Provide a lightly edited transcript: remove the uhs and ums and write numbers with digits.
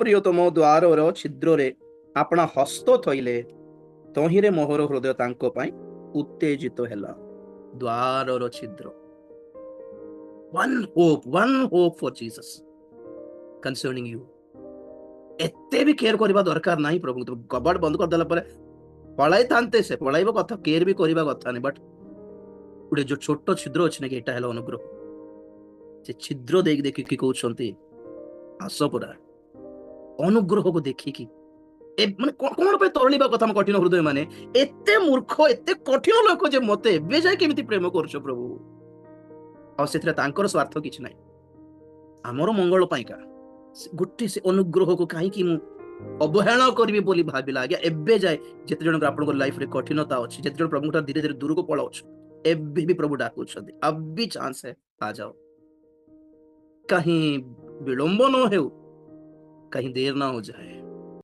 ପ୍ରିୟତମ ଦ୍ୱାରର ଛିଦ୍ରରେ ଆପଣା ହସ୍ତ ଥୋଇଲେ, ତହିଁରେ ମୋହର ହୃଦୟ ତାଙ୍କ ପାଇଁ ଉତ୍ତେଜିତ ହେଲା। ଦ୍ୱାରର ଛିଦ୍ର। One hope, one hope for Jesus concerning you. ଏତେ ବି କେୟାର କରିବା ଦରକାର ନାହିଁ ପ୍ରଭୁ। କବାଟ ବନ୍ଦ କରିଦେଲା ପରେ ପଳାଇଥାନ୍ତେ ସେ, ପଳାଇବ କଥା, କେୟାର ବି କରିବା କଥା ନାହିଁ। ବଟ୍ ଗୋଟେ ଯୋଉ ଛୋଟ ଛିଦ୍ର ଅଛି ନା କି, ଏଇଟା ହେଲା ଅନୁଗ୍ରହ। ସେ ଛିଦ୍ର ଦେଇକି ଦେଖିକି କହୁଛନ୍ତି, ଆସ ପୁରା। ଅନୁଗ୍ରହକୁ ଦେଖିକି ଏ ମାନେ କଣ ପାଇଁ ତରଳିବା କଥା ଆମ କଠିନ ହୃଦୟ ମାନେ? ଏତେ ମୂର୍ଖ, ଏତେ କଠିନ ଲୋକ ଯେ ମତେ ଏବେ ଯାଏ କେମିତି ପ୍ରେମ କରୁଛ ପ୍ରଭୁ? ଆଉ ସେଥିରେ ତାଙ୍କର ସ୍ୱାର୍ଥ କିଛି ନାହିଁ, ଆମର ମଙ୍ଗଳ ପାଇଁକା। ଗୋଟେ ସେ ଅନୁଗ୍ରହକୁ କାହିଁକି ମୁଁ ଅବହେଳା କରିବି ବୋଲି ଭାବିଲା। ଆଜ୍ଞା, ଏବେ ଯାଏ ଯେତେ ଜଣଙ୍କର ଆପଣଙ୍କ ଲାଇଫରେ କଠିନତା ଅଛି, ଯେତେ ଜଣ ପ୍ରଭୁଙ୍କ ଠାରୁ ଧୀରେ ଧୀରେ ଦୂରକୁ ପଳାଉଛୁ, ଏବେ ବି ପ୍ରଭୁ ଡାକୁଛନ୍ତି, अब भी ଚାନ୍ସ है, आ जाओ। कहीं विलंब न हो, कहीं देर ना हो जाए।